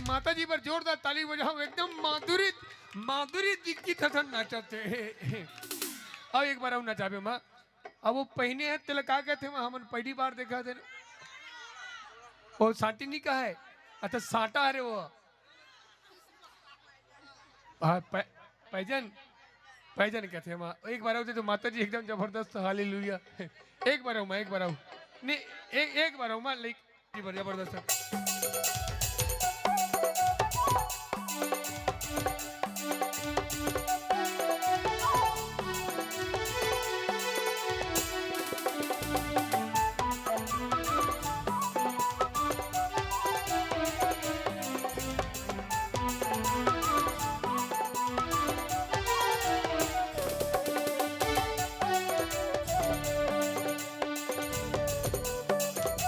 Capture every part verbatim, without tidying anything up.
माता जी बर जोरदार ताली बजाओ, एकदम माधुरी, माधुरी दीक्षित हसन नाचत हे। अब एक बार अउ नचाबे माँ। अब वो पहिने हे, तेला का कहथे माँ, हमन पहली बार देखा थे। वो सांटी नहीं कहा है, अच्छा सांटा हरे वो। हाँ, पै-, पैजन, पैजन कहथे माँ। एक बार अउ दे तो माता जी एकदम जबरदस्त, हालेलुया। एक बार अउ माँ, एक बार अउ। नहीं, एक, एक बार अउ माँ, लाइक, जी, बढ़िया, जबरदस्त।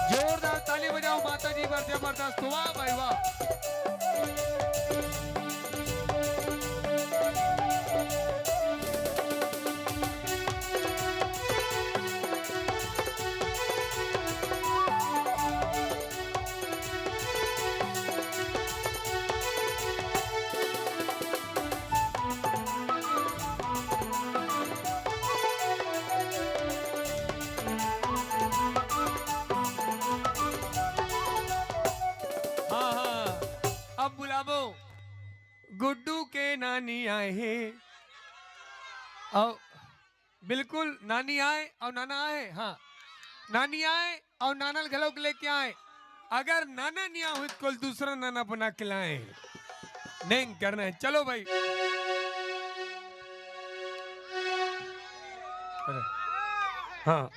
जोरदार ताली बजाओ माता जी बर, जबरदस्त, वाह भाई वाह। हाँ, हाँ, अब बुलाबो। गुड्डू के नानी आए हे। अउ बिल्कुल, नानी आए अउ नाना आए, हाँ, नानी आए अउ नाना ल घलो लेके आए। अगर नाना नइ आए होही त कोई दूसरा नाना बना के लाए। नहीं करना है, चलो भाई। अरे, हाँ।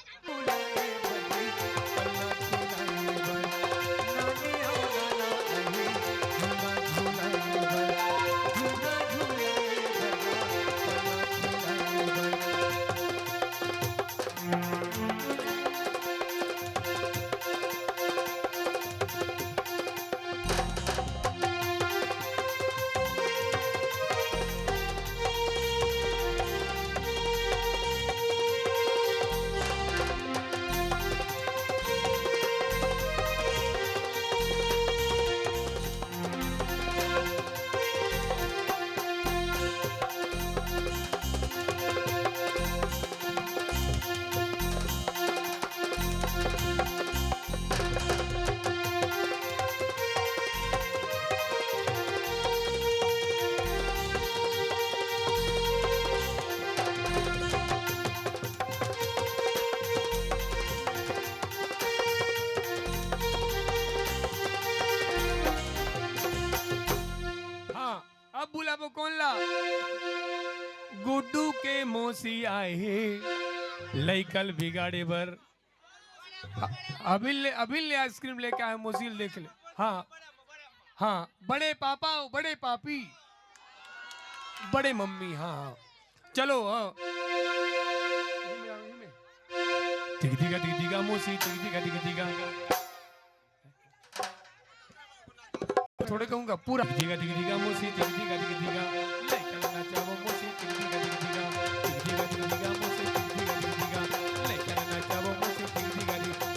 हाँ, अब बुलाबो कोन ला? गुड्डू के मौसी आए हे लइका ल बिगाड़े बर। अभी ले, अभी ले आइसक्रीम लेके आए, मौसी ल देख ले। हाँ, हाँ, बड़े पापा, बड़े पापी, बड़े मम्मी, हाँ, हाँ। चलो, हाँ। टिक टिका, टिक टिका, मौसी, टिक टिका, टिक टिका। थोड़े कहूँगा पूरा। टिक टिका, टिक टिका, मौसी, टिक टिका, टिक टिका। लइका ल नचाबो मौसी, टिक टिका, टिक टिका। टिक टिका, टिक टिका, मौसी, टिक टिका, टिक टिका। लइका ल नचाबो मौसी, टिक टिका, टिक टिका।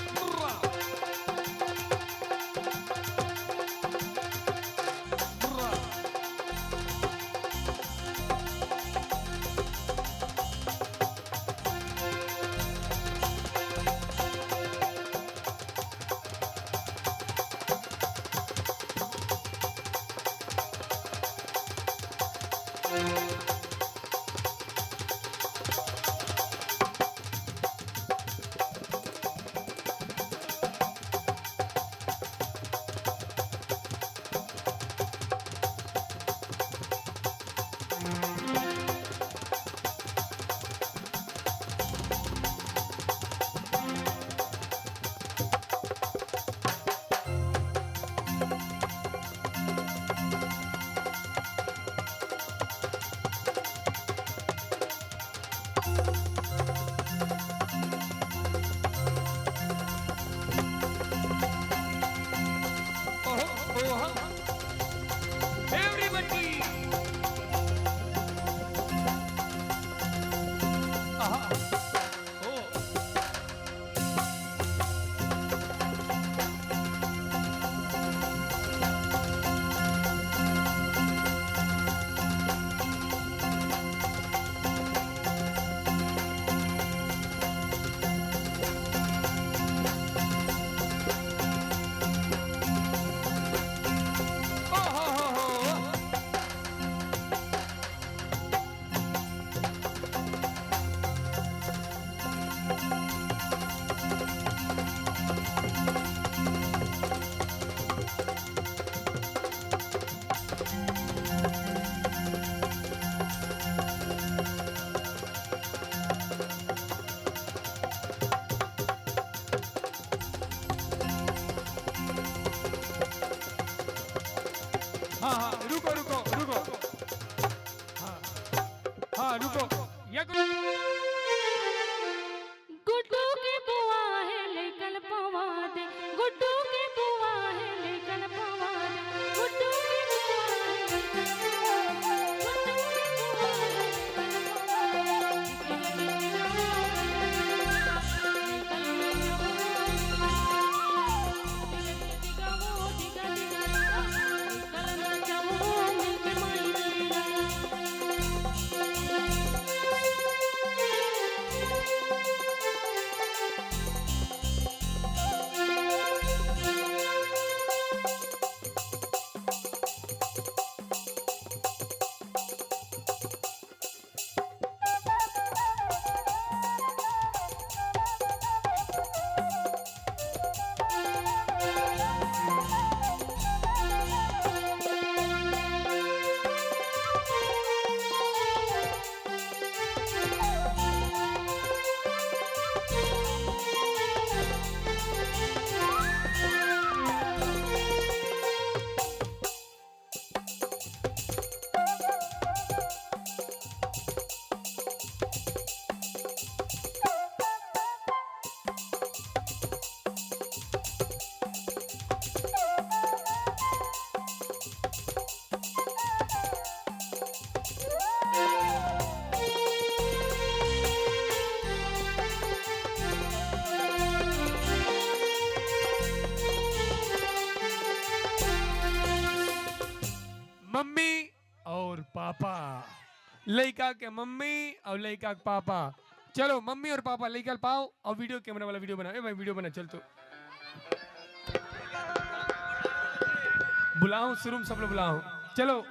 हाँ, हाँ, रुको, रुको, रुको। हाँ, हाँ, रुको। ये गुड्डू के बुआ हे, लइका ल पवा दे। गुड्डू के बुआ हे, लइका ल पवा दे। गुड्डू के बुआ हे, लइका ल पवा दे। गुड्डू के बुआ हे, लइका ल पवा दे। मम्मी और पापा, लइका के मम्मी और लइका के पापा। चलो, मम्मी और पापा, लइका ल पाओ और video camera वाला video बना। ए भाई, video बना, चल तू। बुलाओ, शुरू में सब लोग बुलाओ। चलो,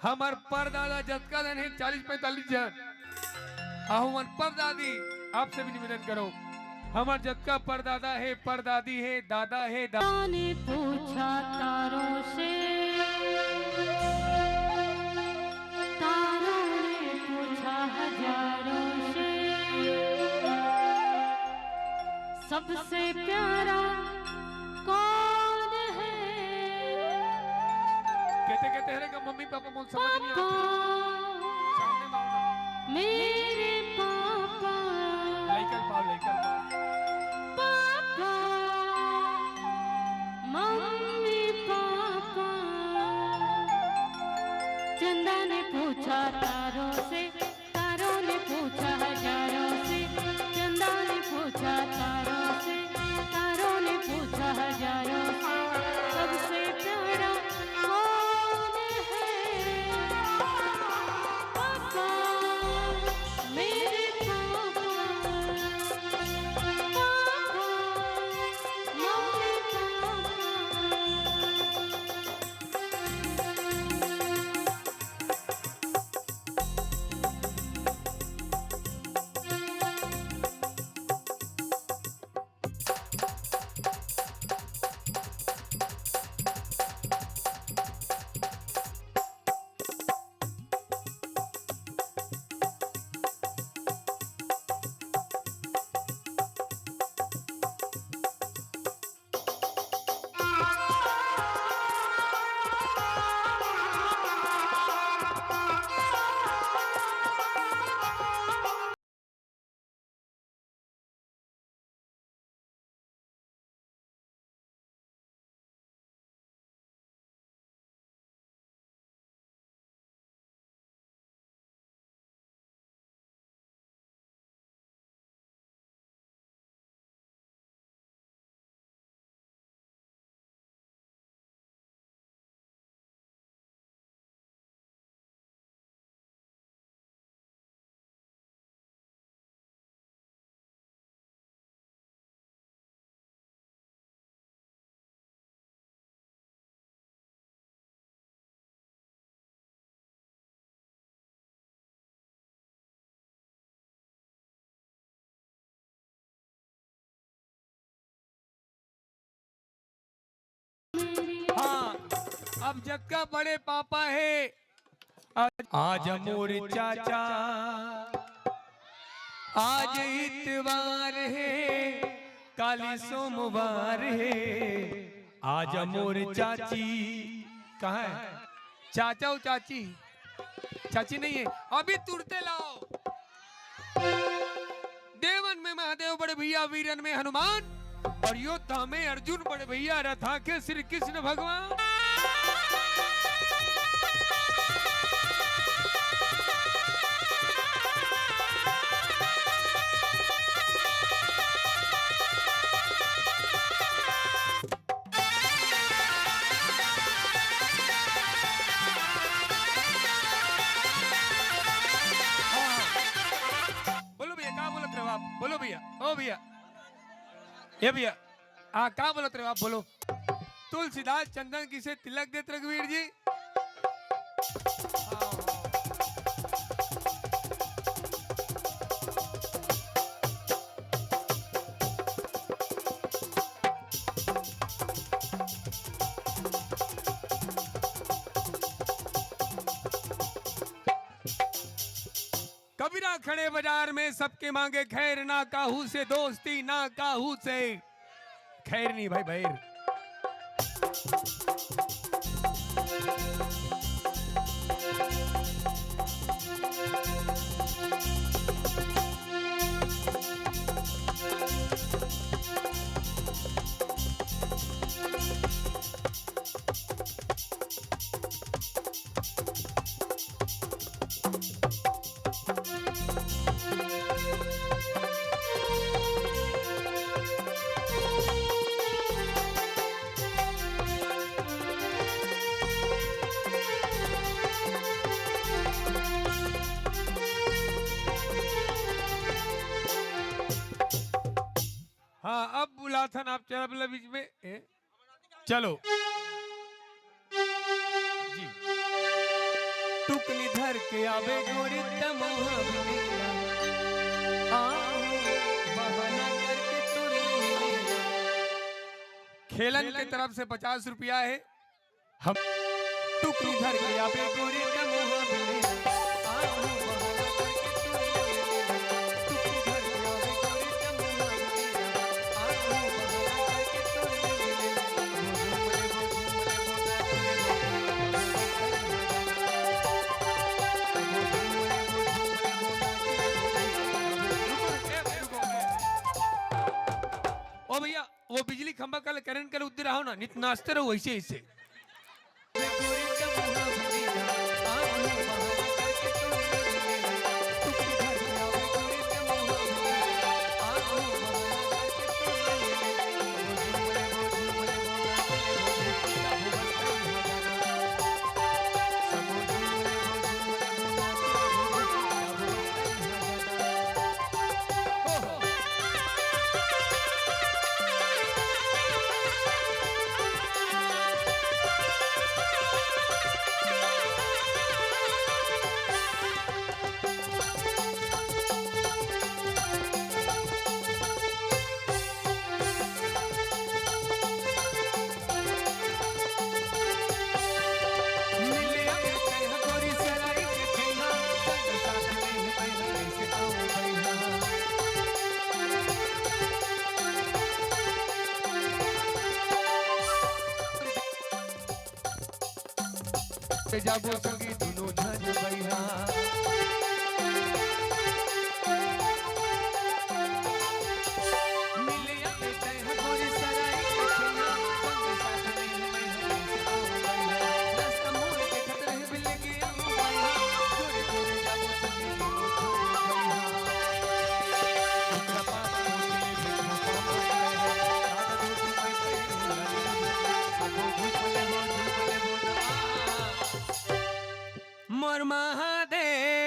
हमर परदादा जतका झन हे, चालीस पैंतालीस झन। अउ हमर परदादी, आपसे भी निवेदन करो, हमर जतका परदादा हे, परदादी हे, दादा हे, दा- ने पूछा तारों से, तारों ने पूछा हजारों से, सबसे प्यारा कौन है? कहते कहते हरे का मम्मी पापा मोल समझ नहीं आता। पापा, सामने मांगना। मेरे पापा। लइका ल पाओ, लइका ल पाओ। Papa, mummy papa. चंदा ने पूछा तारों से, तारों ने पूछा हजारों से, चंदा ने पूछा तारों से, तारों ने पूछा हजारों से, सबसे प्यारा कौन है? पापा, मेरे अब जतका बड़े पापा हे, आज मोर चाचा, आज इतवार हे, काली सोमवार हे, आज मोर चाची, कहाँ हे? चाचा अउ चाची, चाची नहीं हे, अभी तुरते लाव। देवन में महादेव, बड़े भैया वीरन में हनुमान, अउ योद्धा में अर्जुन, बड़े भैया रथा के श्री कृष्ण भगवान। बोलो भैया, का बोलत रहे हो आप? बोलो भैया, ओ भैया, ए भैया, आ, का बोलत रहे हो आप? बोलो। तुलसीदास चंदन किसे तिलक देत रघुवीर जी। कबीरा खड़े बाजार में, सबके मांगे खैर, ना काहू से दोस्ती, ना काहू से खैर नहीं भाई, भैर। हाँ, अब बुलाथन आप चला, बोला बीच में, ए? चलो जी। टुकनी धर के आवे गोरी तमोहा बिनेला। आ, बहाना करके तू ले लेला। खेलन के तरफ से पचास रुपया हे। हम टुकनी धर के आवे गोरी तमोहा बिनेला। आ, बहाना करके तू ले लेला। टुकनी धर के आवे गोरी तमोहा बिनेला। ओ भैया, वो बिजली खंभा कल करंट कल उद्दे रहो ना, नित नाचते रहो ऐसे ऐसे। जाबो संगी दुनो झन बइहा। मोर महादेव।